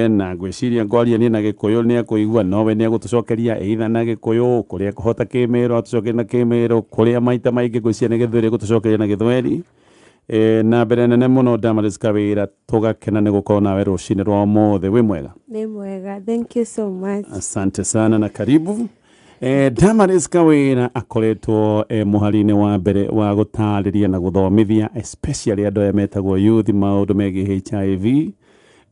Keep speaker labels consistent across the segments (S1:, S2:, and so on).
S1: Na ngwĩciria ngwaria niĩ na Gĩkũyũ nĩ ekũigua nowe nĩ egũtũcokeria either na Gĩkũyũ kũrĩa ekũhota Kĩmĩrũ atũcokerie na Kĩmĩrũ kũrĩa maita maingĩ ngwĩciria nĩ Gĩthweri egũtũcokeria na Gĩthweri. Na mbere nene mũno Damaris Kawĩra, tũgakena nĩ gũkorwo nawe rũcinĩ rwa ũmũthĩ. Wĩ mwega?
S2: Nĩ mwega, thank you so much.
S1: Asante sana na karibu. Damaris Kawĩra akoretwo mũhari-inĩ wa mbere wa gũtarĩria na gũthomithia especially andũ aya metagwo youth maũndũ megiĩ HIV.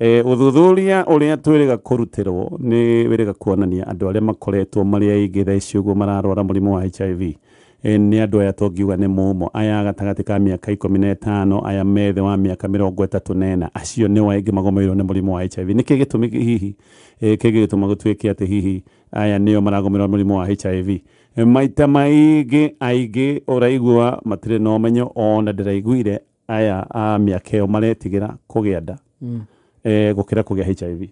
S1: Ũthuthuria ũrĩa twĩrĩga kũrutĩrwo nĩ wĩrĩga kuonania andũ arĩa makoretwo marĩ aingĩ thaa ici ũguo mararwara mũrimũ wa HIV nĩ andũ aya tũngiuga nĩ mũmo aya gatagatĩ ka mĩaka 15, aya me thĩ wa mĩaka 34, acio nĩo aingĩ magomeirwo nĩ mũrimũ wa HIV. Nĩkĩ gĩtũmi hihi kĩngĩgĩtũma gũtuĩke atĩ hihi aya nĩo maragomerwo mũrimũ wa HIV? Maita maingĩ aingĩ ũraigua matirĩ na ũmenyo, ona ndĩraiguire aya a mĩaka ĩyo maretigĩra kũgĩa nda gũkĩra kũgĩa HIV.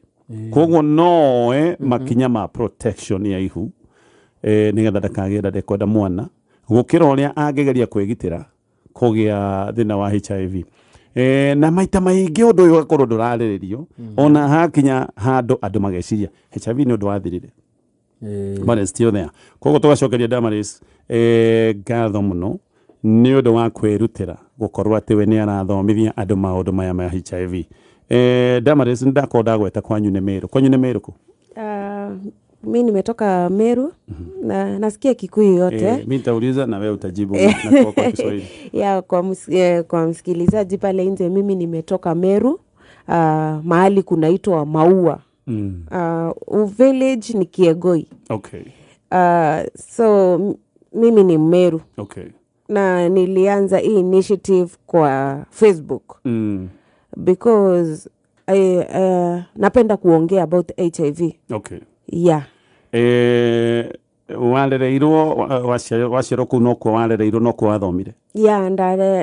S1: Koguo noe makinya ma protection ya ihu nĩgetha ndakagĩe nda, ndekwenda mwana, gũkĩra ũrĩa angĩgeria kwĩgitĩra kũgĩa thĩna wa HIV. Na maita maingĩ ũndũ ũyũ ũgakorwo ndũrarĩrĩrio, ona hakinya handũ andũ mageciria HIV nĩ ũndũ wathirire, but it's still there. Koguo tũgacokeria Damaris ngatho mũno nĩ ũndũ wa kwĩrutĩra gũkorwo atĩ we nĩ arathomithia andũ maũndũ maya ma HIV. Damaris, nĩ ndakorwo ndagweta kwanyu nĩ Meru. Kwanyu nĩ Meru kũ?
S2: Mi nimetoka Meru na nasikia Kikuyu yote.
S1: Mi nitauliza na wewe utajibu na kwa Kiswahili.
S2: Ya, kwa msikilizaji pale nje, mimi nimetoka Meru, mahali kunaitwa Maua. Village ni Kiegoi. So mimi ni Meru na nilianza hii initiative kwa Facebook because napenda kuongea about HIV. Yeah.
S1: Warereirwo waciarwo kũu nokuo warereirwo nokuo wathomire?
S2: Yeah,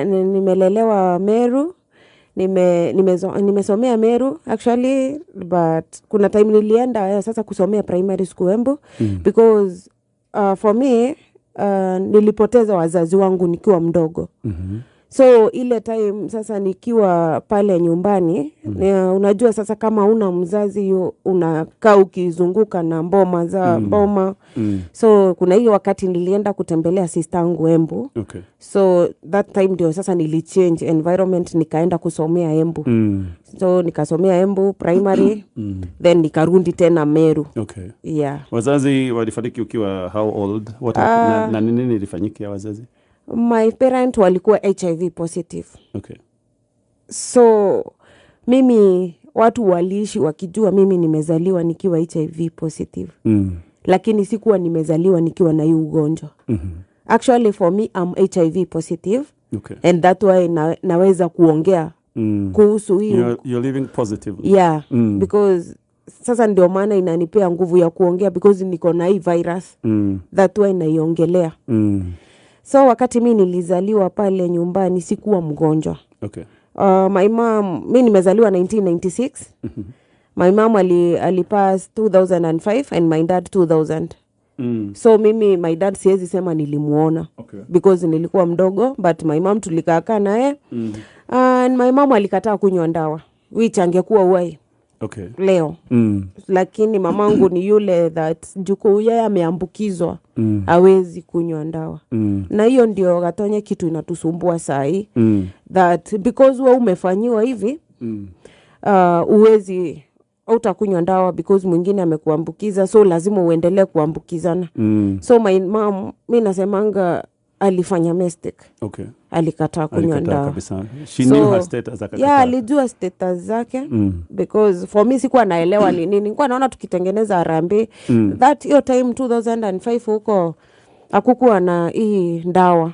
S2: nimelelewa Meru, nimesomea Meru actually, but kuna time nilienda sasa kusomea primary school Embu because for me nilipoteza wazazi wangu nikiwa mdogo. So ile time sasa nikiwa pale nyumbani, unajua sasa kama una mzazi unakaa ukizunguka na mboma za mboma. So kuna hiyo wakati nilienda kutembelea sister yangu Embu. So that time ndio sasa nilichange environment, nikaenda kusomea Embu. So nikasomea Embu primary, then nikarudi tena Meru. Yeah.
S1: Wazazi walifariki ukiwa how old? What na nini ilifanyikia wazazi?
S2: My parent walikuwa HIV positive. So mimi watu waliishi wakijua mimi nimezaliwa nikiwa HIV positive. Lakini sikuwa nimezaliwa nikiwa na hii ugonjwa. Actually for me I'm HIV positive and that why naweza kuongea kuhusu hii.
S1: You're living positively.
S2: Yeah, because sasa ndio maana inanipea nguvu ya kuongea because niko na hii virus. That why naiongelea. So wakati mi nilizaliwa pale nyumbani sikuwa mgonjwa. My mom, mi nimezaliwa 1996. My mom alipass 2005 and my dad 2000. So mimi my dad siwezi sema nilimuona because nilikuwa mdogo, but my mom tulikaakaa naye and my mom alikataa kunywa ndawa, which angekuwa uhai leo, lakini mamangu ni yule that juu yeye ameambukizwa hawezi kunywa ndawa. Na hiyo ndio Gatonye kitu inatusumbua sahii, that because we umefanyiwa hivi, uwezi utakunywa ndawa because mwingine amekuambukiza, so lazima uendelee kuambukizana. So my mom, mi nasemanga alifanya mistake. Alikataa kunywa
S1: Alikataa
S2: ndawa.
S1: Kabisa. She knew her status, akakataa.
S2: Yeah, alijua status zake because for me sikuwa naelewa ni nini. Nilikuwa naona tukitengeneza harambee. That hiyo time 2005 huko hakukuwa na hii ndawa.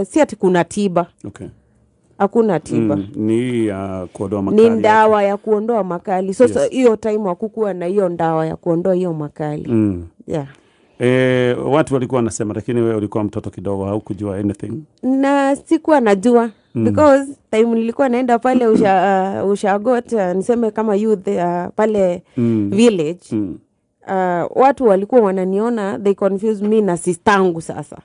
S2: Si ati kuna tiba. Hakuna tiba.
S1: Ni ya kuondoa makali.
S2: Ni ndawa ya kuondoa makali. So so hiyo time hakukuwa na hiyo ndawa ya kuondoa hiyo makali. Yeah.
S1: Watu walikuwa wanasema, lakini wewe ulikuwa mtoto kidogo, haukujua anything.
S2: Na sikuwa najua because time nilikuwa naenda pale ushagot, niseme kama youth pale village, watu walikuwa wananiona, they confuse me na sistangu sasa.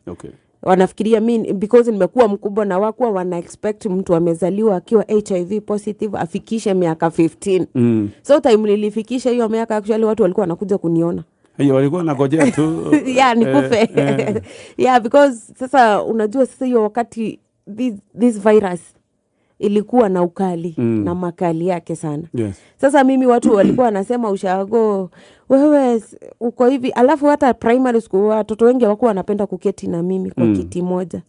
S2: Wanafikiria mi because nimekuwa mkubwa, na wakuwa wana expect mtu amezaliwa akiwa HIV positive afikishe miaka 15. So time nilifikisha hiyo miaka, actually watu walikuwa wanakuja kuniona.
S1: Hiyo walikuwa nagojea tu.
S2: Yeah, nikufe. Yeah, because sasa unajua sasa hiyo wakati this virus ilikuwa na ukali na makali yake sana. Sasa mimi watu walikuwa wanasema, "Ushago wewe uko hivi." Alafu hata primary school watoto wengi hawakuwa wanapenda kuketi na mimi kwa kiti moja.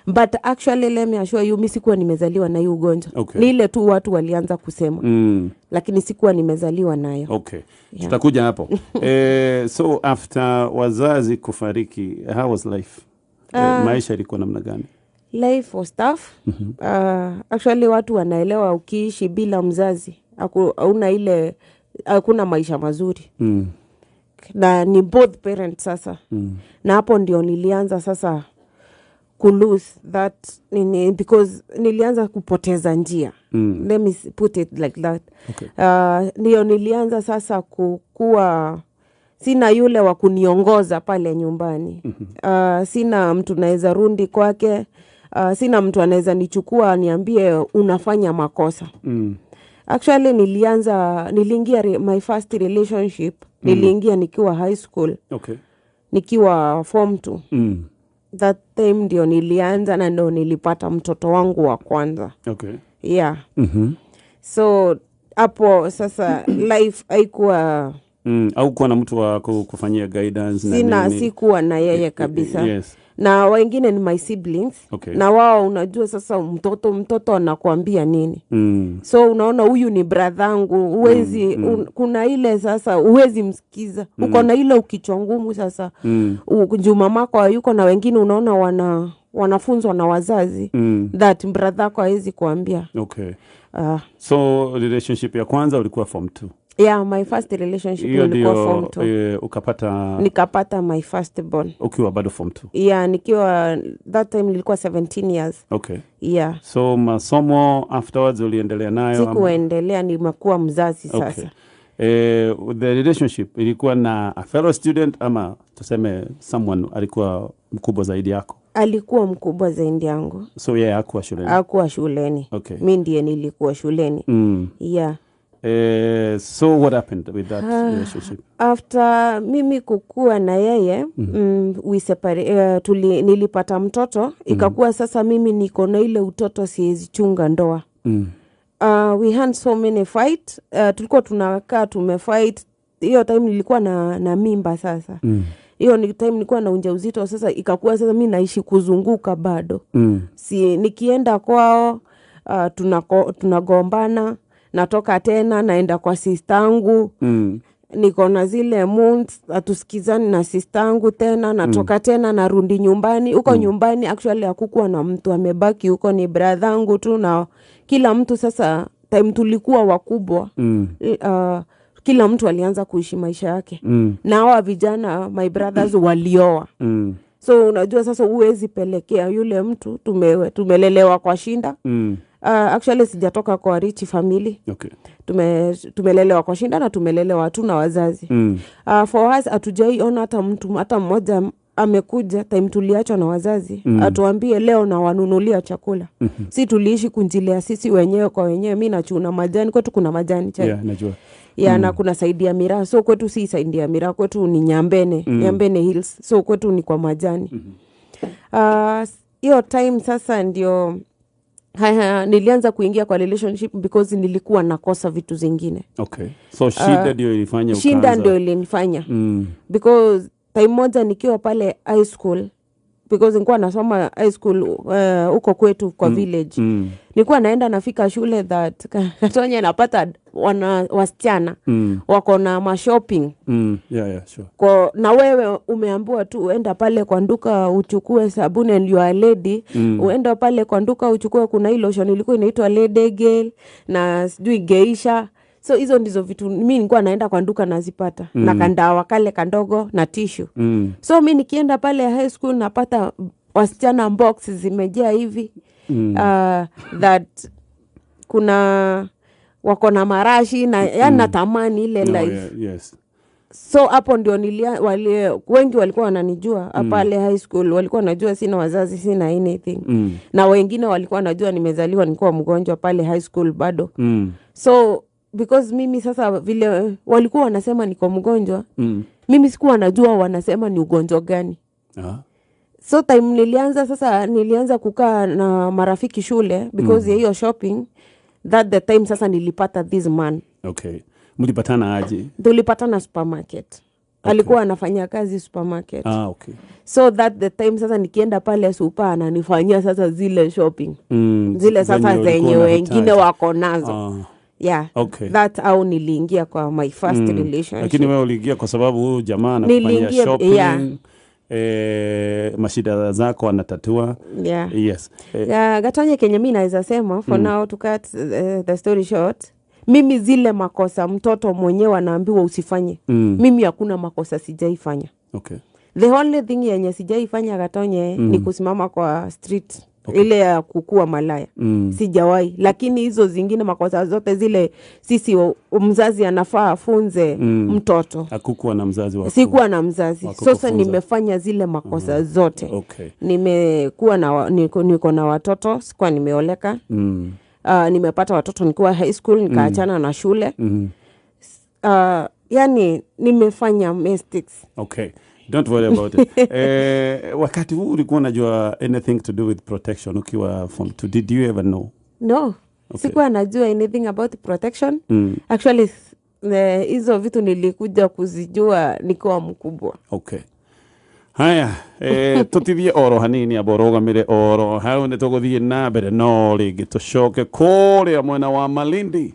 S2: But actually, let me assure you, mi sikuwa nimezaliwa na hii ugonjwa. Ni ile tu watu walianza kusema, lakini sikuwa nimezaliwa nayo.
S1: Okay. Tutakuja hapo. So after wazazi kufariki, how was life? Maisha ilikuwa namna gani?
S2: Life was tough. Actually watu wanaelewa ukiishi bila mzazi hauna ile, hakuna maisha mazuri. Na ni both parents sasa. Na hapo ndio nilianza sasa kulose that nini, because nilianza kupoteza njia. Let me put it like that. Ndio nilianza sasa kukua sina yule wa kuniongoza pale nyumbani. Sina mtu naweza rudi kwake. Sina mtu anaweza nichukua niambie unafanya makosa. Actually niliingia my first relationship, niliingia nikiwa high school, nikiwa form 2. That time ndio nilianza na ndio nilipata mtoto wangu wa kwanza. Yeah. So hapo sasa life haikuwa
S1: Au kuwa na mtu wa kufanyia guidance na
S2: Sina.
S1: nini?
S2: Sikuwa na yeye kabisa. Na wengine ni my siblings. Na wao unajua sasa mtoto anakuambia nini? So unaona huyu ni bradhangu, huwezi kuna ile sasa huwezi msikiza. Uko na ile ukichwa ngumu sasa. Juu mamako hayuko, na wengine unaona wanafunzwa na wazazi that bradhako hawezi kuambia.
S1: So relationship ya kwanza ulikuwa form 2?
S2: Yeah, my first relationship
S1: Hiyo
S2: nilikuwa form
S1: ndio
S2: 2.
S1: Ukapata
S2: Nikapata my first born.
S1: Ukiwa bado form 2?
S2: Yeah, nikiwa, that time nilikuwa 17 years. Yeah.
S1: So masomo afterwards uliendelea nayo ama?
S2: Sikuendelea, nimekuwa mzazi sasa.
S1: Okay. The relationship ilikuwa na a fellow student ama tuseme someone alikuwa mkubwa zaidi yako?
S2: Alikuwa mkubwa zaidi yangu.
S1: So yeye hakuwa shuleni?
S2: Hakuwa shuleni. Mi ndiye nilikuwa shuleni. Yeah.
S1: So what happened with that relationship?
S2: After mimi kukua na yeye, we separe, nilipata mtoto. Ikakuwa sasa mimi niko na ile utoto, siwezi chunga ndoa. We had so many fight. Tulikuwa tunakaa tumefight. Hiyo time nilikuwa na mimba sasa. Hiyo ni time nilikuwa na ujauzito sasa. Ikakuwa sasa mi naishi kuzunguka bado. Si nikienda kwao, tunagombana, natoka tena naenda kwa sistangu. Niko na zile months hatusikizani na sistangu tena, natoka tena narudi nyumbani huko. Nyumbani actually hakukuwa na mtu amebaki huko, ni bradhangu tu, na kila mtu sasa time tulikuwa wakubwa, kila mtu alianza kuishi maisha yake. Na hawa vijana, my brothers, walioa. So unajua sasa huwezi pelekea yule mtu, tumelelewa kwa shinda. Actually sijatoka kwa rich family. Tumelelewa kwa shinda na tumelelewa hatuna wazazi. For us hatujaiona hata mtu hata mmoja amekuja time tuliachwa na wazazi atuambie, "Leo nawanunulia chakula." Si tuliishi kunjilea sisi wenyewe kwa wenyewe. Mi nachuna majani, kwetu kuna majani chai.
S1: Yeah, najua.
S2: Ya, na kuna side ya miraa. So kwetu si side ya miraa, kwetu ni Nyambene. Nyambene Hills, so kwetu ni kwa majani. Hiyo time sasa ndio haya, nilianza kuingia kwa relationship because nilikuwa nakosa vitu zingine.
S1: Okay. So shida ndio ilifanya
S2: Shinda ndio ilinifanya because time moja nikiwa pale high school, because nilikuwa nasoma high school huko kwetu kwa village, nilikuwa naenda nafika shule that Katonya napata wana wasichana wako na mashopping.
S1: Yeah, sure.
S2: Kwa, na wewe umeambiwa tu uenda pale kwa nduka uchukue sabuni, and you are a lady. Uenda pale kwa nduka uchukue, kuna hii lotion ilikuwa inaitwa Lady Girl na sijui Geisha. So hizo ndizo vitu mi nilikuwa naenda kwa nduka nazipata, na kandawa kale kandogo na tishu. So mi nikienda pale high school napata wasichana box zimejaa hivi, that kuna wako na marashi na yani natamani ile
S1: No,
S2: life.
S1: yeah, yes.
S2: So hapo ndio wengi walikuwa wananijua pale high school, walikuwa wanajua sina wazazi, sina anything. Na wengine walikuwa wanajua nimezaliwa nilikuwa mgonjwa pale high school bado. So because mimi sasa vile walikuwa wanasema niko mgonjwa, mimi sikuwa najua wanasema ni ugonjwa gani. So time nilianza kukaa na marafiki shule because ya hiyo shopping, that the time sasa nilipata this man.
S1: Okay, mlipatana aje?
S2: Tulipatana supermarket. Alikuwa anafanya kazi supermarket.
S1: Ah, okay.
S2: So that the time sasa nikienda pale super, ananifanyia sasa zile shopping, zile sasa
S1: zenye ulikuwa
S2: zenye
S1: unahitaji.
S2: Wengine wako nazo. Yeah. That au niliingia kwa my first relationship.
S1: Lakini wewe uliingia kwa sababu huyu jamaa anakufanyia shopping, mashida zako anatatua. Yes.
S2: Yeah, Gatonye, kenye mi naweza sema for now, to cut the story short, mimi zile makosa mtoto mwenyewe anaambiwa usifanye, mimi hakuna makosa sijaifanya. The only thing yenye sijaifanya, Gatonye, ni kusimama kwa street, ile ya kukua malaya. Sijawahi, lakini hizo zingine makosa zote zile sisi mzazi anafaa afunze mtoto.
S1: Hakukuwa na mzazi wa
S2: Sikuwa na mzazi.
S1: wa
S2: Sasa
S1: kukufunza.
S2: nimefanya zile makosa zote. Nimekuwa na niko na watoto, sikuwa nimeoleka. Nimepata watoto nikiwa high school, nikaachana na shule. Yani nimefanya mistakes.
S1: Okay. Don't worry about it. Wakati huu ulikuwa unajua anything to do with protection ukiwa form 2? Did you ever know?
S2: No. Sikuwa najua anything about protection. Actually, hizo vitu nilikuja kuzijua nikiwa mkubwa.
S1: Okay. Haya, tutithie oro hanini, amba ũrũgamĩre oro hau, nĩ tũgũthiĩ na mbere no rĩngĩ tũcoke kũrĩa mwena wa Malindi.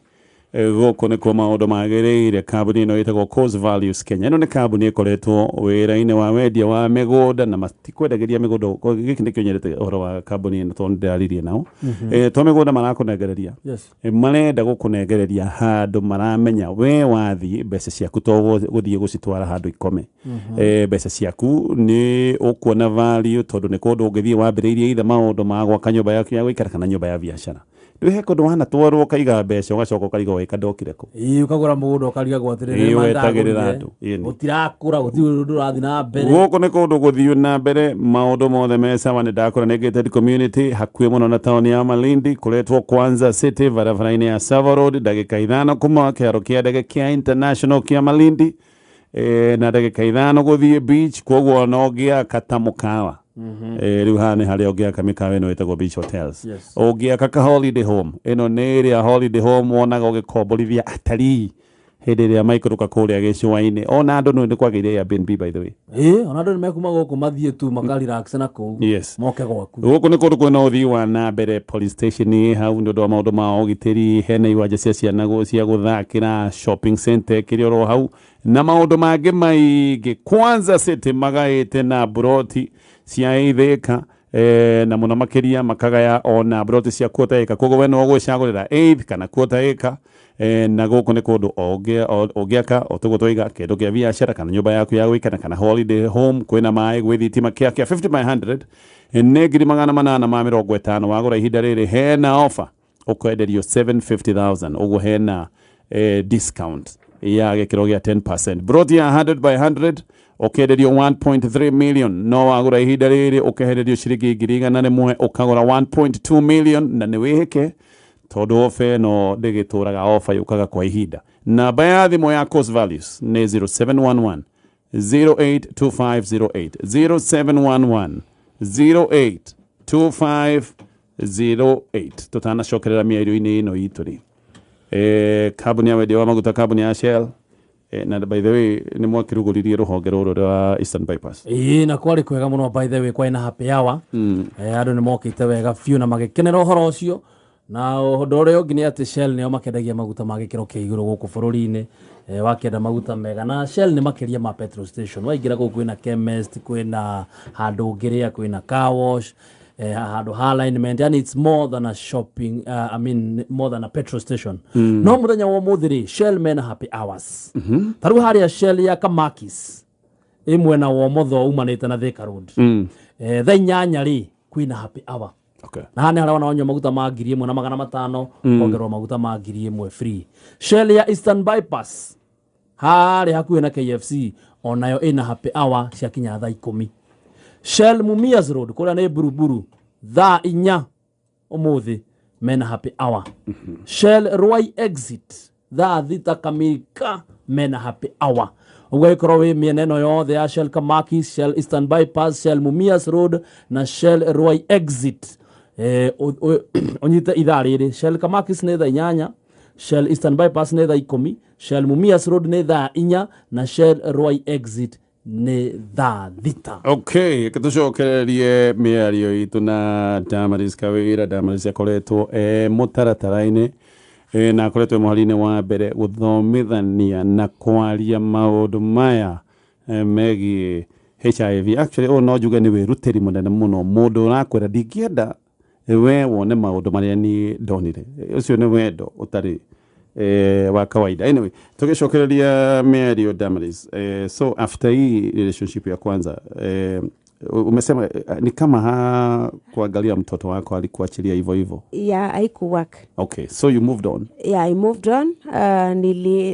S1: Gũkũ nĩkuo maũndũ magĩrĩire. Kambuni ĩno ĩtagwo Coast Values Kenya. Ĩno nĩ kambuni ĩkoretwo wĩra-inĩ wa wendia wa mĩgũnda na matikwendagĩria mĩgũnda. Gĩkĩ nĩkĩo nyendete ũhoro wa kambuni ĩno, tondũ nĩndĩraririe nao. To mĩgũnda marakũnengereria. Marenda gũkũnengereria handũ maramenya we wathiĩ mbeca ciaku to gũthiĩ gũcitwara handũ ikome. Mbeca ciaku nĩ ũkuona value, tondũ nĩ kũndũ ũngĩthiĩ wambĩrĩirie either maũndũ ma gwaka nyũmba yaku ya gũikara kana nyũmba ya biacara. Rĩu he kũndũ wanatwarwo ũkaiga mbeca, ũgacoka ũkarigwo wĩka ndokire kũ.
S3: Ĩĩ, ũkagũra mũgũnda ũkarigagwo atĩrĩrĩ,
S1: Ĩĩ,
S3: ma
S1: wetagĩrĩra
S3: ndagũrire,
S1: andũ. Ĩĩ nĩ.
S3: Gũtirakũra, gũtirĩ ũndũ ũrathiĩ na mbere.
S1: Gũkũ nĩ kũndũ gũthiũ na mbere, maũndũ mothe me sawa. Nĩ ndakũra nĩ gated community hakuhĩ mũno na taũni ya Malindi, kũretwo Kwanza City, barabara-inĩ ya Savo Road, ndagĩka 5 kuma kĩharo kĩa ndege kĩa international kĩa Malindi, na ndagĩka 5 gũthiĩ beach. Koguo no ũngĩaka ta mũkawa, rĩu haha nĩ harĩa ũngĩaka mĩkawa ĩno ĩtagwo Beach Hotels. Ũngĩaka ka holiday home, ĩno nĩ ĩrĩa holiday home wonaga ũgĩkomborithia atarii hĩndĩ ĩrĩa maikũrũka kũrĩa gĩcũa-inĩ. Ona andũ nĩ kwagĩire Airbnb, by the way.
S3: Ĩĩ, ona andũ nĩ mekuma gũkũ mathiĩ tu makarelax na kũu. Moke gwaku.
S1: Gũkũ nĩ kũndũ kwĩna ũthii wa na mbere. Police station ĩ hau nĩ ũndũ wa maũndũ ma ũgitĩri, hena iwanja cia ciana cia gũthakĩra, shopping center kĩrĩ oro hau na maũndũ mangĩ maingĩ. Kwanza City magaĩte na buroti cia ithĩka, na mũno makĩria makagaya ona buroti cia quarter acre. Koguo we no ũgwĩcagũrĩra eighth kana quarter acre. Na gũkũ nĩ kũndũ ũngĩaka o tũguo twaiga kĩndũ kĩa biacara kana nyũmba yaku ya gũikara kana holiday home. Kwĩna maĩ, gwĩ thitima. Kĩa 50 by 100 nĩ 850,000. Wagũra ihinda rĩrĩ hena offer, ũkwenderio 750,000. Ũguo hena discount ya gĩkĩro gĩa 10%. Broti ya 100 by 100 ũkenderio 1.3 million, no wagũra ihinda rĩrĩ ũkehererio ciringi 100,000, ũkagũra 1.2 million. Na nĩ wĩhĩke, tondũ ofa ĩno ndĩgĩtũraga, ofa yũkaga kwa ihinda. Namba ya thimũ ya Coast Values nĩ 0711 082508, 0711 082508. Tũtanacokerera mĩario-inĩ ĩno itũ rĩ, kambuni ya wendia wa maguta, kambuni ya Shell, na by the way nĩ mwakĩrugũririe rũhonge rũrũ rwa Eastern Bypass.
S3: Ĩĩ, na kwarĩ kwega mũno. By the way, kwarĩ na happy hour. Andũ nĩ mokĩte wega biũ na magĩkenera ũhoro ũcio. Na ũndũ ũrĩa ũngĩ nĩ atĩ Shell nĩo makendagia maguta ma gĩkĩro kĩa igũrũ gũkũ bũrũri-inĩ. Wakĩenda maguta mega, na Shell nĩ makĩria ma petrol station. Waingĩra kũu kwĩna chemist, kwĩna handũ ũngĩrĩa, kwĩna car wash, handũ ha alignment. Yani it's more than a shopping, I mean, more than a petrol station. No mũthenya wa ũmũthĩ rĩ, Shell mena happy hours. Ta rĩu harĩa Shell ya Kamakis ĩ mwena wa ũmotho umanĩte na Thika Road, thaa 8 rĩ kwĩna happy hour. Na haha nĩ harĩa wona wanyua maguta ma 1,500, kongerwo maguta ma 1,000 free. Shell ya Eastern Bypass Harĩa hakuhĩ na KFC onayo ĩna happy hour ciakinya thaa 10. Shell Mumias Road kũrĩa nĩ Buruburu thaa 4 ũmũthĩ mena happy hour. Shell Ruai Exit thaa 6 kamilika mena happy hour. Ũguo ĩkorwo wĩ mĩena ĩno yothe ya Shell Kamaki, Shell Eastern Bypass, Shell Mumias Road na Shell Ruai Exit, ũnyite ithaa rĩrĩ. Shell Kamakis nĩ thaa 8, Shell Eastern Bypass nĩ thaa 10, Shell Mumias Road nĩ thaa 4 na Shell Ruai Exit nĩ thaa 6.
S1: Okay, tucokererie mĩario itũ na Damaris Kawira. Damaris akoretwo mũtaratara-inĩ na akoretwo mũhari-inĩ wa mbere gũthomithania na kwaria maũndũ maya megiĩ HIV. Actually, ũyũ no njuge nĩ wĩrutĩri mũnene mũno. Mũndũ ũrakwĩra ndingĩenda we wone maũndũ marĩa niĩ ndonire, ũcio nĩ wendo ũtarĩ wa kawaida. Anyway, tugicokereria mĩario Damaris, so after hii relationship ya kwanza, umesema ni kama kuangalia mtoto wako, alikuachilia hivyo hivyo?
S2: Yeah, haikuwork.
S1: Okay, so you moved on.
S2: Yeah, I moved on.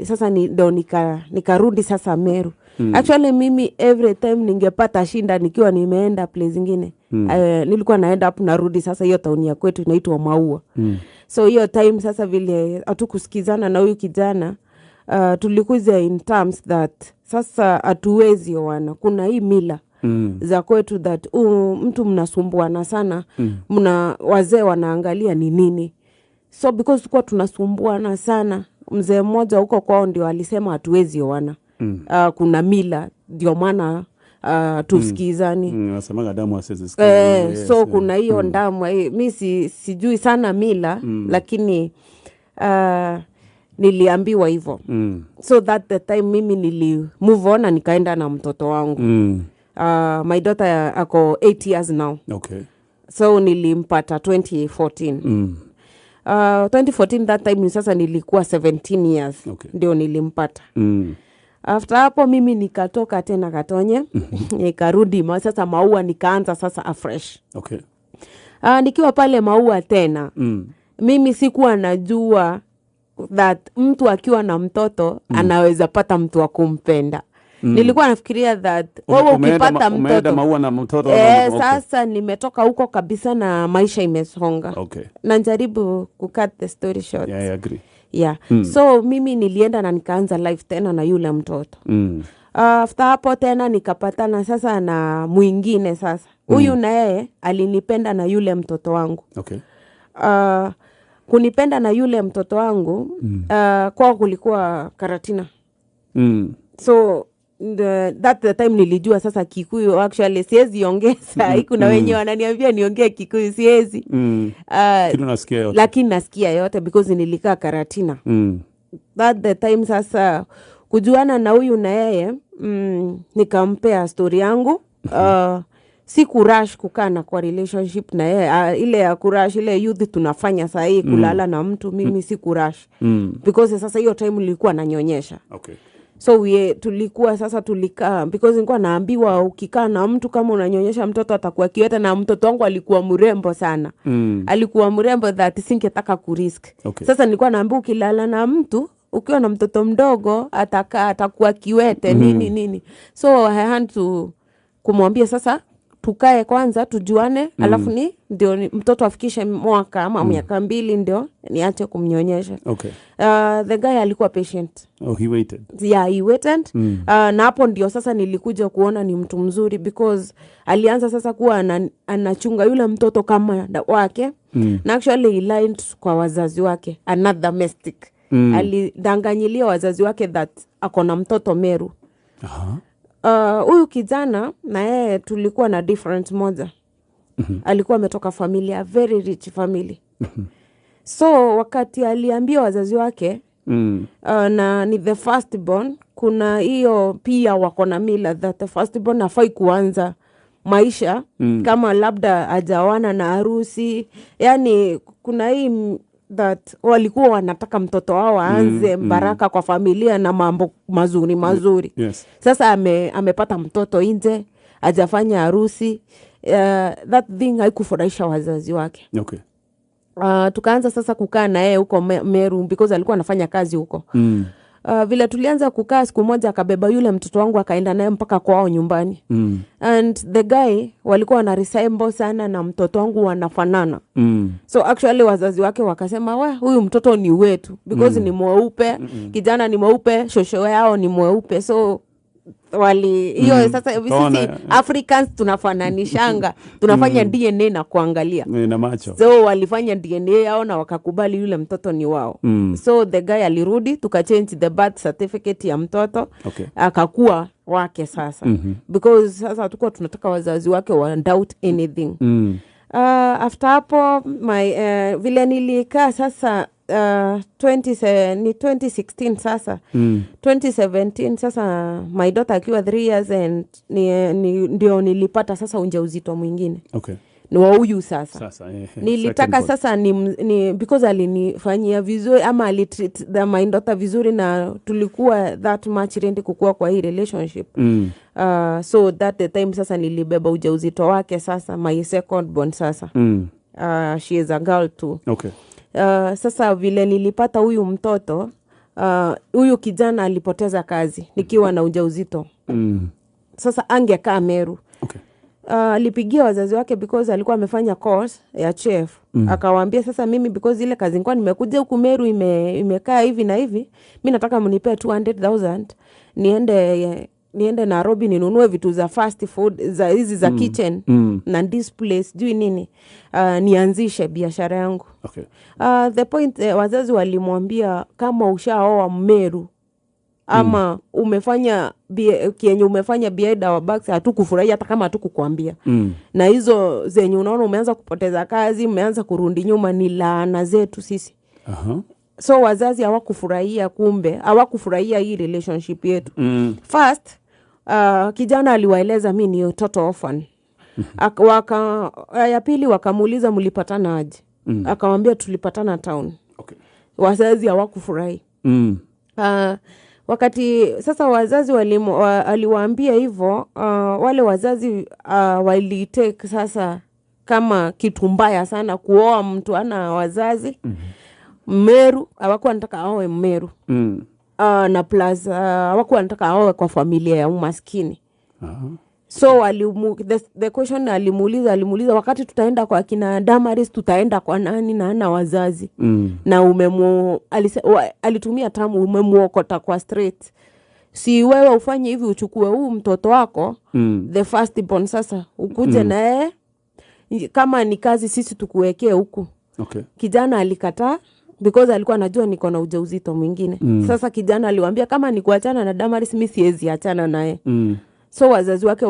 S2: Sasa ndo nikarudi sasa Meru. Actually mimi every time ningepata shinda nikiwa nimeenda place zingine, nilikuwa naenda hapo narudi sasa hiyo tauni ya kwetu inaitwa Maua. So hiyo time sasa vile hatukusikizana na huyu kijana, tulikuja in terms that sasa hatuwezi oana. Kuna hii mila za kwetu that mtu mnasumbuana sana, mna wazee wanaangalia ni nini. So because tulikuwa tunasumbuana sana, mzee mmoja huko kwao ndio alisema hatuwezi oana. Kuna mila ndio maana tusikizani.
S1: Wasemaga damu asiwezi sikia.
S2: Yes, so kuna hiyo ndamu, mi sijui sana mila, lakini niliambiwa hivyo. So that the time mimi nili move on na nikaenda na mtoto wangu. My daughter ako 8 years now. So nilimpata 2014. 2014 that time ni sasa nilikuwa 17 years. Ndio nilimpata. After hapo mimi nikatoka tena Katonye, nikarudi sasa Maua, nikaanza sasa afresh. Nikiwa pale Maua tena, mimi sikuwa najua that mtu akiwa na mtoto anaweza pata mtu wa kumpenda. Nilikuwa nafikiria that wewe ukipata
S1: Umeenda
S2: mtoto
S1: Maua na mtoto?
S2: Sasa nimetoka huko kabisa na maisha imesonga. Na njaribu kucut the story short.
S1: Yeah, I agree.
S2: Yeah. So mimi nilienda na nikaanza life tena na yule mtoto. After hapo tena nikapatana sasa na mwingine sasa. Huyu na yeye alinipenda na yule mtoto wangu. Kunipenda na yule mtoto wangu, kwao kulikuwa Karatina. So that the time nilijua sasa Kikuyu. Actually siwezi ongea sahi, kuna wenye wananiambia niongee Kikuyu, siwezi.
S1: Kitu nasikia yote.
S2: Lakini nasikia yote because nilikaa Karatina. That the time sasa kujuana na huyu na yeye, nikampea story yangu. Si kurush kukaa na kwa relationship na yeye, ile ya kurush, ile youth tunafanya sahii, kulala na mtu, mimi si kurush because sasa hiyo time nilikuwa nanyonyesha. So tulikuwa sasa tulikaa because nilikuwa naambiwa ukikaa na mtu kama unanyonyesha mtoto atakuwa kiwete, na mtoto wangu alikuwa mrembo sana. Alikuwa mrembo that singetaka kurisk. Sasa nilikuwa naambiwa ukilala na mtu ukiwa na mtoto mdogo atakaa atakuwa kiwete, nini nini. So I had to kumwambia sasa tukae kwanza tujuane, alafu ni ndio mtoto afikishe mwaka ama miaka 2 ndio niache kumnyonyesha. The guy alikuwa patient.
S1: Oh, he waited.
S2: Yeah, he waited. Na hapo ndio sasa nilikuja kuona ni mtu mzuri because alianza sasa kuwa anachunga yule mtoto kama wake. Na actually he lied kwa wazazi wake, another mistake. Alidanganyilia wazazi wake that ako na mtoto Meru. Huyu kijana na yeye tulikuwa na difference moja. Alikuwa ametoka familia, very rich family. So wakati aliambia wazazi wake, na ni the first born, kuna hiyo pia wako na mila that the first born hafai kuanza maisha kama labda hajaoana na harusi. Yani kuna hii that walikuwa wanataka mtoto wao aanze baraka kwa familia na mambo mazuri mazuri. Sasa amepata mtoto nje, hajafanya harusi. That thing haikufurahisha wazazi wake. Tukaanza sasa kukaa na yeye huko Meru because alikuwa anafanya kazi huko. Vile tulianza kukaa, siku moja akabeba yule mtoto wangu akaenda naye mpaka kwao nyumbani. And the guy walikuwa wana resemble sana na mtoto wangu, wanafanana. So actually wazazi wake wakasema, "We, huyu mtoto ni wetu," because ni mweupe. Kijana ni mweupe, shosho yao ni mweupe, so wali hiyo sasa
S1: Kaona,
S2: sisi Africans tunafananishanga, tunafanya DNA na kuangalia.
S1: Na macho.
S2: So walifanya DNA yao na wakakubali yule mtoto ni wao. So the guy alirudi, tukachange the birth certificate ya mtoto, akakuwa wake sasa, because sasa hatukuwa tunataka wazazi wake wa doubt anything. After hapo my vile nilikaa sasa ni 2016 sasa, 2017 sasa, my daughter akiwa 3 years and ndio nilipata sasa ujauzito mwingine. Ni wa huyu sasa.
S1: Sasa
S2: Nilitaka
S1: second born.
S2: Sasa ni because alinifanyia vizuri ama alitreat my daughter vizuri na tulikuwa that much ready kukua kwa hii relationship. So that the time sasa nilibeba ujauzito wake sasa, my second born sasa. She is a girl too. Sasa vile nilipata huyu mtoto, huyu kijana alipoteza kazi nikiwa na ujauzito. Sasa angekaa Meru. Alipigia wazazi wake because alikuwa amefanya course ya chef. Akawaambia, "Sasa mimi, because ile kazi nilikuwa nimekuja huku Meru imekaa hivi na hivi, mi nataka mnipee 200,000 niende Nairobi ninunue vitu za fast food, za hizi za kitchen na display, sijui nini, nianzishe biashara yangu." The point, wazazi walimwambia, "Kama ushaoa Mmeru ama umefanya kienye umefanya behind our backs, hatukufurahia hata kama hatukukwambia. Na hizo zenye unaona umeanza kupoteza kazi, umeanza kurudi nyuma, ni laana zetu sisi." So wazazi hawakufurahia, kumbe hawakufurahia hii relationship yetu. First, kijana aliwaeleza, "Mi ni total orphan." Ya pili wakamuuliza, "Mlipatana aje?" Akawambia, "Tulipatana town." Wazazi hawakufurahi. Wakati sasa wazazi aliwaambia hivyo, wale wazazi walitake sasa kama kitu mbaya sana kuoa mtu ana wazazi. Mmeru, hawakuwa wanataka aoe Mmeru. Na plus hawakuwa wanataka aoe kwa familia ya umaskini. So the question alimuuliza, "Wakati tutaenda kwa kina Damaris, tutaenda kwa nani na ana wazazi?" Na alitumia term, "Umemuokota kwa street. Si wewe ufanye hivi, uchukue huu mtoto wako, the first born, sasa ukuje na yeye, kama ni kazi sisi tukuwekee huku." Kijana alikataa because alikuwa anajua niko na ujauzito mwingine. Sasa kijana aliwambia, "Kama ni kuachana na Damaris, mi siwezi achana naye." So wazazi wake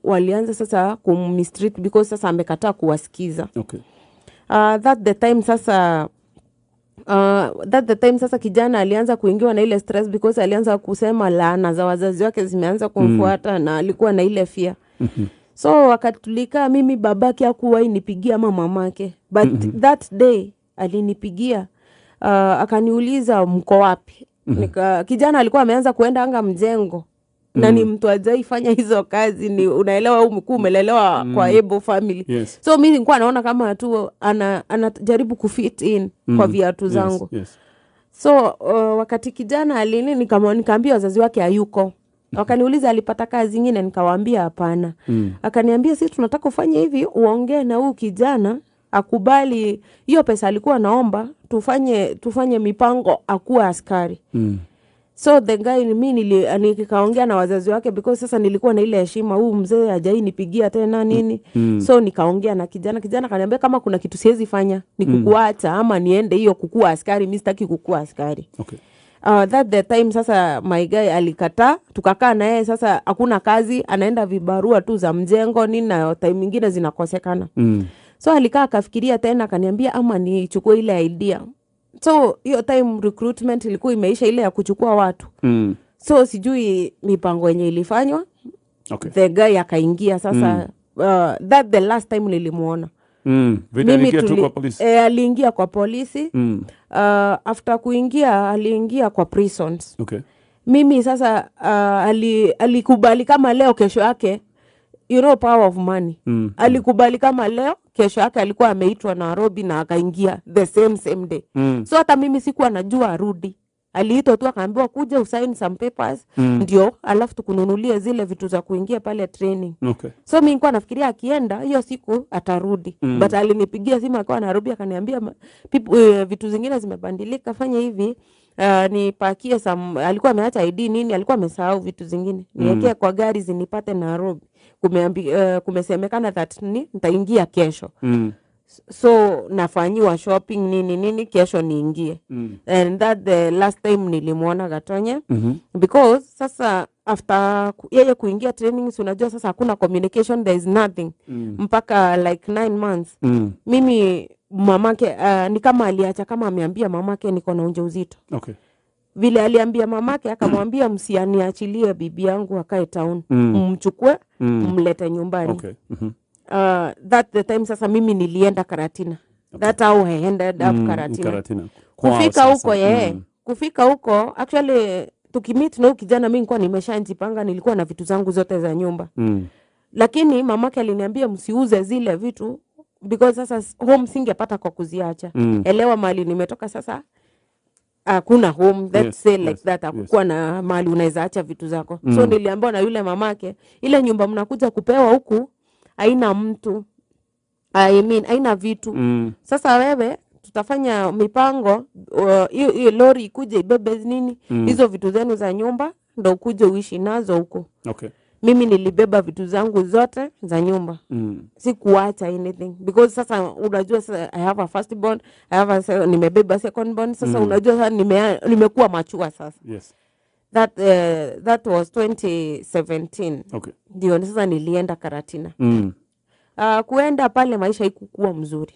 S2: walianza sasa kummistreat because sasa amekataa kuwasikiza. That the time sasa kijana alianza kuingiwa na ile stress because alianza kusema laana za wazazi wake zimeanza kumfuata, na alikuwa na ile fear. So wakati tulikaa, mimi babake hakuwahi nipigia ama mamake, but that day alinipigia, akaniuliza, "Mko wapi?" Kijana alikuwa ameanza kuenda anga mjengo na ni mtu ajaifanya hizo kazi, ni unaelewa huu mkuu umelelewa kwa able family. So mi nilikuwa naona kama tu anajaribu kufit in kwa viatu zangu. So wakati kijana alini nikaambia wazazi wake hayuko. Wakaniuliza alipata kazi ingine, nikawaambia hapana. Akaniambia, "Si tunataka ufanye hivi, uongee na huyu kijana akubali hiyo pesa alikuwa naomba, tufanye mipango akuwa askari." So the guy, mi nikaongea na wazazi wake because sasa nilikuwa na ile heshima, huu mzee hajai nipigia tena nini. So nikaongea na kijana. Kijana kaniambia, "Kama kuna kitu siwezi fanya ni kukuacha ama niende hiyo kukua askari. Mi sitaki kukua askari." That the time sasa my guy alikataa, tukakaa na yeye. Sasa hakuna kazi, anaenda vibarua tu za mjengo nini, na time ingine zinakosekana. So alikaa akafikiria tena, akaniambia ama nichukue ile idea. So hiyo time recruitment ilikuwa imeisha, ile ya kuchukua watu. So sijui mipango yenye ilifanywa. The guy akaingia sasa. That the last time nilimuona.
S1: Vile aliingia tu kwa polisi.
S2: Aliingia kwa polisi. After kuingia, aliingia kwa prisons. Mimi sasa alikubali kama leo, kesho yake, you know power of money. Alikubali kama leo, kesho yake alikuwa ameitwa Nairobi na akaingia the same same day. So hata mimi sikuwa najua arudi. Aliitwa tu akaambiwa kuja usign some papers, ndio alafu tukununulie zile vitu za kuingia pale training. So mi nilikuwa nafikiria akienda hiyo siku atarudi. But alinipigia simu akiwa Nairobi akaniambia vitu zingine zimebadilika, fanya hivi, nipakie some, alikuwa ameacha ID nini, alikuwa amesahau vitu zingine, niwekee kwa gari zinipate Nairobi. Kumesemekana that ni nitaingia kesho. So nafanyiwa shopping nini nini, kesho niingie. And that the last time nilimwona Gatonye. Because sasa after yeye kuingia training, si unajua sasa hakuna communication, there is nothing. Mpaka like 9 months. Mimi mamake ni kama aliacha kama ameambia mamake niko na ujauzito. Vile aliambia mamake akamwambia msianiachilie bibi yangu akae town. Mchukue, mlete nyumbani. That the time sasa mimi nilienda Karatina. That how I ended up Karatina.
S1: Karatina.
S2: Kufika huko Kufika huko actually tukimeet na huyu kijana mimi nilikuwa nimeshajipanga, nilikuwa na vitu zangu zote za nyumba. Lakini mamake aliniambia msiuze zile vitu because sasa home singepata kwa kuziacha. Elewa mahali nimetoka sasa hakuna home, let's say like that, hakukuwa na mahali unaweza acha vitu zako. So niliambiwa na yule mamake ile nyumba mnakuja kupewa huku haina mtu, I mean haina vitu. Sasa wewe tutafanya mipango, hiyo lori ikuje ibebe nini hizo vitu zenu za nyumba ndo ukuje uishi nazo huko. Mimi nilibeba vitu zangu zote za nyumba. Sikuacha anything because sasa unajua sasa I have a first born, I have a nimebeba second born sasa. Unajua sasa nimekuwa machua sasa. That was 2017. Ndio sasa nilienda Karatina. Kuenda pale maisha haikukuwa mzuri.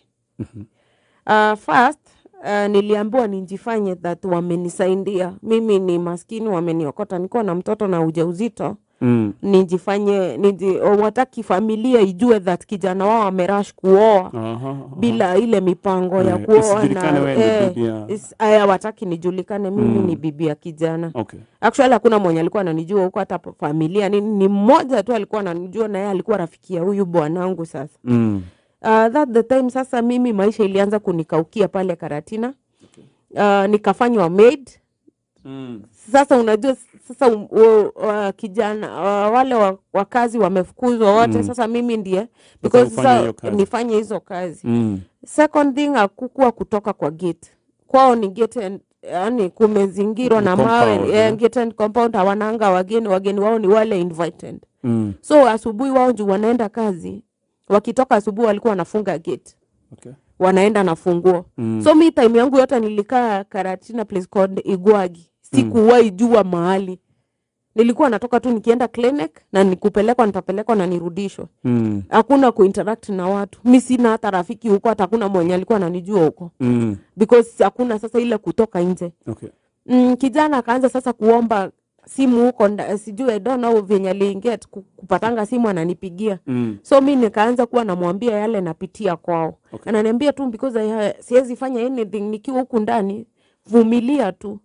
S2: First niliambiwa nijifanye that wamenisaidia. Mimi ni maskini, wameniokota, niko na mtoto na ujauzito. Nijifanye wataki familia ijue that kijana wao amerush kuoa bila ile mipango ya kuoa
S1: isijulikane
S2: na
S1: wewe ni bibi ya
S2: wataki nijulikane mimi ni bibi ya kijana. Actually hakuna mwenye alikuwa ananijua huko, hata familia nini, ni mmoja tu alikuwa ananijua na yeye alikuwa rafiki ya huyu bwanangu sasa. That the time sasa mimi maisha ilianza kunikaukia pale Karatina. Nikafanywa maid. Sasa unajua sasa kijana wale wakazi wamefukuzwa wote. Sasa mimi ndiye because
S1: ufanye
S2: sasa
S1: hiyo kazi.
S2: nifanye hizo kazi. Second thing, hakukuwa kutoka kwa gate. Kwao ni gate and, yani kumezingirwa na mawe,
S1: Compound, eh.
S2: gate and compound, hawananga wageni, wageni wao ni wale invited. So asubuhi wao juu wanaenda kazi, wakitoka asubuhi walikuwa wanafunga gate. Wanaenda na funguo. So mi time yangu yote nilikaa Karatina, place called Igwagi. Sikuwahi jua mahali. Nilikuwa natoka tu nikienda clinic na nikupelekwa, nitapelekwa na nirudishwe. Hakuna kuinteract na watu. Mi sina hata rafiki huko, hata hakuna mwenye alikuwa ananijua huko. Because hakuna sasa ile kutoka nje. Kijana akaanza sasa kuomba simu huko, sijui I don't know venye aliingia kupatanga simu ananipigia. So mi nikaanza kuwa namwambia yale napitia kwao. Ananiambia tu because siwezi fanya anything nikiwa huku ndani, vumilia tu.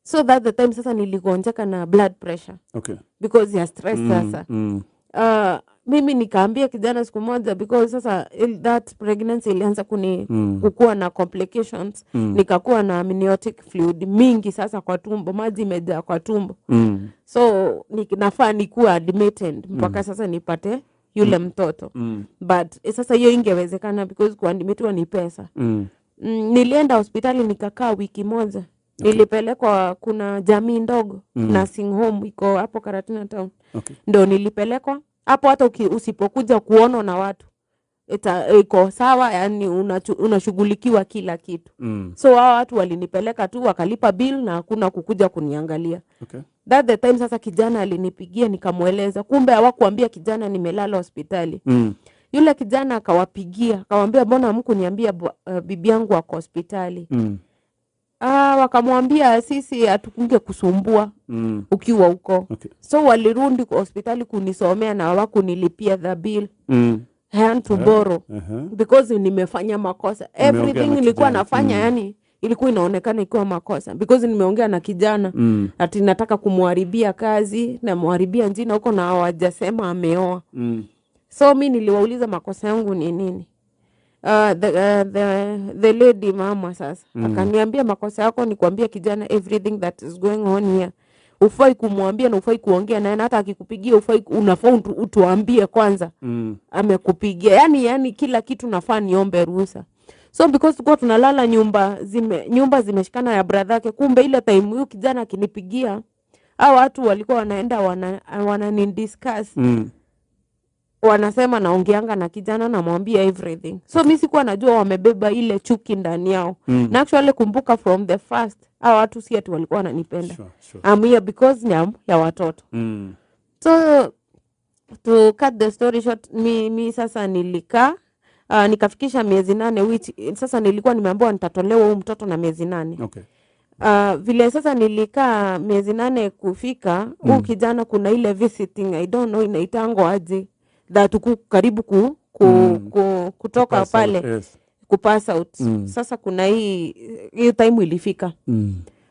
S2: So that the time sasa niligonjeka na blood pressure. Because ya stress sasa. Mimi nikaambia kijana siku moja because sasa that pregnancy ilianza kukua na complications. Nikakuwa na amniotic fluid mingi sasa kwa tumbo, maji imejaa kwa tumbo. So nafaa nikuwa admitted mpaka sasa nipate yule mtoto. But sasa hiyo ingewezekana because kuadmitiwa ni pesa. Nilienda hospitali nikakaa wiki moja. Nilipelekwa, kuna jamii ndogo, nursing home iko hapo Karatina town. Ndio nilipelekwa hapo, hata usipokuja kuonwa na watu iko sawa, yani unashughulikiwa kila kitu. So hao watu walinipeleka tu wakalipa bill na hakuna kukuja kuniangalia. That the time sasa kijana alinipigia nikamweleza, kumbe hawakuambia kijana nimelala hospitali. Yule kijana akawapigia akamwambia mbona hamkuniambia bibi yangu ako hospitali? Wakamwambia sisi hatukunge kusumbua ukiwa huko. So walirudi kwa hospitali kunisomea na hawakunilipia the bill. I had to borrow. Because nimefanya makosa.
S1: Umeongea
S2: Everything
S1: na
S2: nilikuwa
S1: kijana.
S2: nafanya, yani ilikuwa inaonekana ikiwa makosa because nimeongea na kijana. Ati nataka kumharibia kazi na muharibia jina huko na hawajasema ameoa. So mi niliwauliza makosa yangu ni nini. The lady mama sasa akaniambia makosa yako ni kuambia kijana everything that is going on here. Ufai kumwambia na ufai kuongea naye, na hata akikupigia ufai, unafaa utuambie kwanza amekupigia. Yani kila kitu nafaa niombe ruhusa. So because tulikuwa tunalala nyumba zimeshikana ya brother yake, kumbe ile time huyu kijana akinipigia hao watu walikuwa wanaenda wanani discuss, wanasema naongeanga na kijana, namwambia everything. So mi sikuwa najua wamebeba ile chuki ndani yao. Na actually kumbuka, from the first hao watu si ati walikuwa wananipenda. I'm here because ni ya watoto. So to cut the story short, mi sasa nilikaa, nikafikisha miezi 8, which sasa nilikuwa nimeambiwa nitatolewa huu mtoto na miezi 8. Vile sasa nilikaa miezi 8 kufika, huu kijana kuna ile visiting, I don't know inaitangwa aje, that karibu kutoka
S1: Pass out,
S2: pale, kupass out. Sasa kuna hii time ilifika,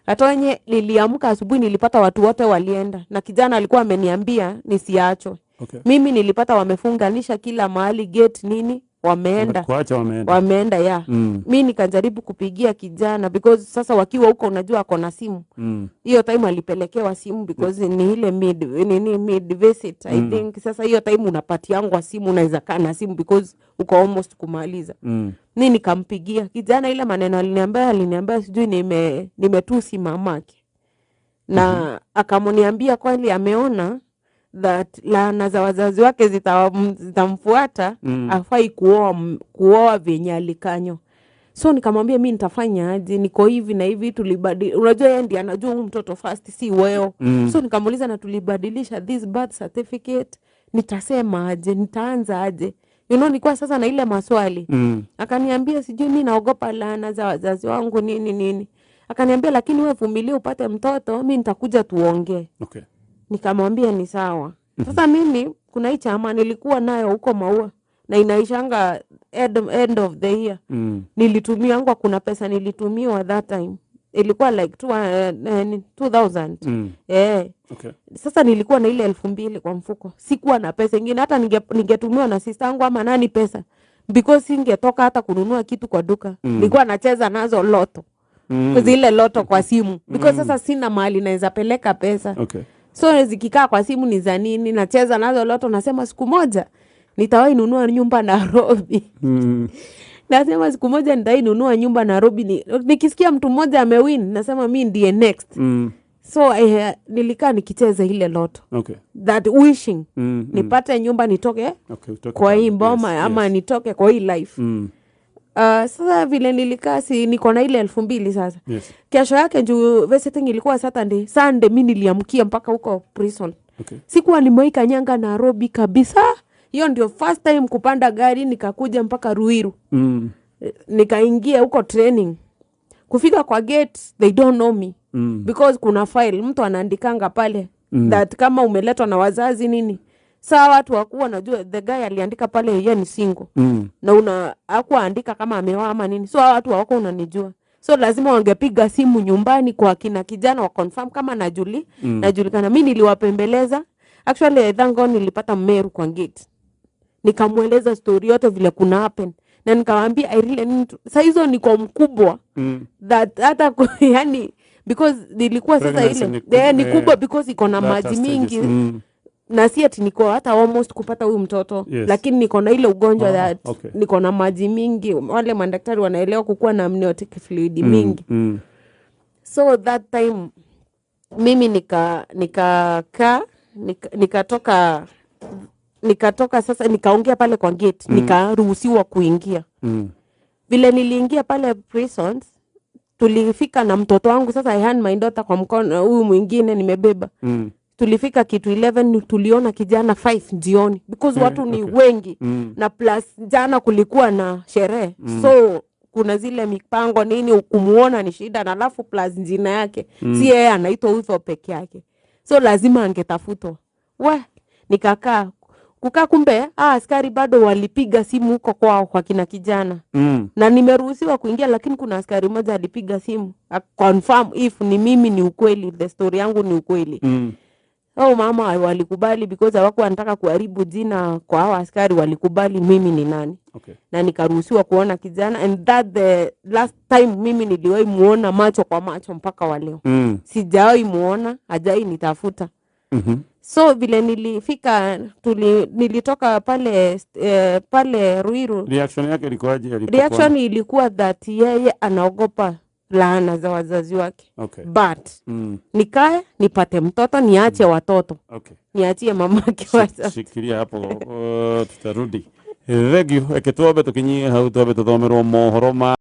S2: hata wenye niliamka asubuhi nilipata watu wote walienda, na kijana alikuwa ameniambia nisiachwe. Mimi nilipata wamefunganisha kila mahali, gate nini, wameenda.
S1: Kuacha wameenda.
S2: Wameenda ya. Mi nikajaribu kupigia kijana because sasa wakiwa huko unajua ako na simu. Hiyo time alipelekewa simu because ni ile mid nini, mid visit, I think. Sasa hiyo time unapatiangwa simu, unaweza kaa na simu because uko almost kumaliza. Ni nikampigia kijana, ile maneno aliniambia sijui nimetusi mamake, na akamniambia kweli ameona that laana za wazazi wake zitamfuata, afai kuoa vyenye alikanywa. So nikamwambia mi nitafanya aje, niko hivi na hivi, unajua yeye ndiye anajua huyu mtoto first, si weo. So nikamuuliza, na tulibadilisha this birth certificate, nitasema aje, nitaanza aje? Nilikuwa sasa na ile maswali. Akaniambia sijui mi naogopa laana za wazazi wangu, nini nini. Akaniambia lakini wewe vumilia upate mtoto, mi nitakuja tuongee. Nikamwambia ni sawa. Sasa mimi kuna hii chama nilikuwa nayo huko Maua na inaishanga end of the year. Nilitumiangwa, kuna pesa nilitumiwa that time, ilikuwa like 2000. Eh. Sasa nilikuwa na ile 2000 kwa mfuko, sikuwa na pesa ingine. Hata ningetumiwa na sister yangu ama nani pesa, because singetoka hata kununua kitu kwa duka. Nilikuwa nacheza nazo lotto, zile lotto kwa simu, because sasa sina mahali naweza peleka pesa. So zikikaa kwa simu ni za nini? Nacheza nazo lotto, nasema siku moja nitawahi nunua nyumba Nairobi. Nasema siku moja nitawahi nunua nyumba Nairobi. Nikisikia mtu mmoja amewin, nasema mi ndiye next. So nilikaa nikicheza ile lotto, that wishing nipate nyumba nitoke
S1: Okay, utoke
S2: kwa hii
S1: pale.
S2: mboma ama nitoke kwa hii life. Sasa vile nilikaa, si niko na ile 2000 sasa. Kesho yake, juu visiting ilikuwa Saturday, Sunday mi niliamkia mpaka huko prison. Sikuwa nimewahi kanyanga Nairobi kabisa. Hiyo ndio first time kupanda gari, nikakuja mpaka Ruiru. Nikaingia huko training. Kufika kwa gate, they don't know me, because kuna file mtu anaandikanga pale that kama umeletwa na wazazi nini. Saa watu wakuwa najua the guy aliandika pale yeye ni single, na una hakuandika kama ameoa ama nini, so hawa watu hawako unanijua, so lazima wangepiga simu nyumbani kwa kina kijana wa confirm kama najulikana. Mi niliwapembeleza. Actually, I thank God nilipata Mmeru kwa gate, nikamweleza story yote vile kuna happen, na nikamwambia I really need saa hizo niko mkubwa, that hata yani because nilikuwa sasa
S1: Pregnancy
S2: ile ni kubwa because iko na
S1: latter
S2: maji
S1: stages.
S2: mingi, na si ati niko hata almost kupata huyu mtoto, lakini niko na ile ugonjwa that niko na maji mingi. Wale madaktari wanaelewa kukuwa na amniotic fluid mingi. So that time mimi nikakaa, nikatoka sasa, nikaongea pale kwa gate, nikaruhusiwa kuingia. Vile niliingia pale prisons, tulifika na mtoto wangu. Sasa I had my daughter kwa mkono, huyu mwingine nimebeba. Tulifika kitu 11, tuliona kijana 5 jioni because watu ni wengi, na plus jana kulikuwa na sherehe, so kuna zile mipango nini, kumuona ni shida, na alafu plus jina yake, si yeye anaitwa hivyo peke yake, so lazima angetafutwa. We, nikakaa kukaa, kumbe askari bado walipiga simu huko kwao kwa kina kijana, na nimeruhusiwa kuingia, lakini kuna askari mmoja alipiga simu confirm if ni mimi, ni ukweli, the story yangu ni ukweli. Au mama walikubali because hawakuwa wanataka kuharibu jina kwa hao askari, walikubali mimi ni nani na nikaruhusiwa kuona kijana, and that the last time mimi niliwahi muona macho kwa macho mpaka wa leo. Sijawahi muona, hajai nitafuta. So vile nilifika nilitoka pale pale Ruiru.
S1: Reaction yake ilikuwaje alipokuona?
S2: Reaction ilikuwa that yeye anaogopa laana za wazazi wake, but nikae nipate mtoto, niache watoto, niachie mamake watoto.
S1: Shikilia hapo, tutarudi. Thank you. Reke twambe tukinyie hau, twambe tuthomerwo mohoro ma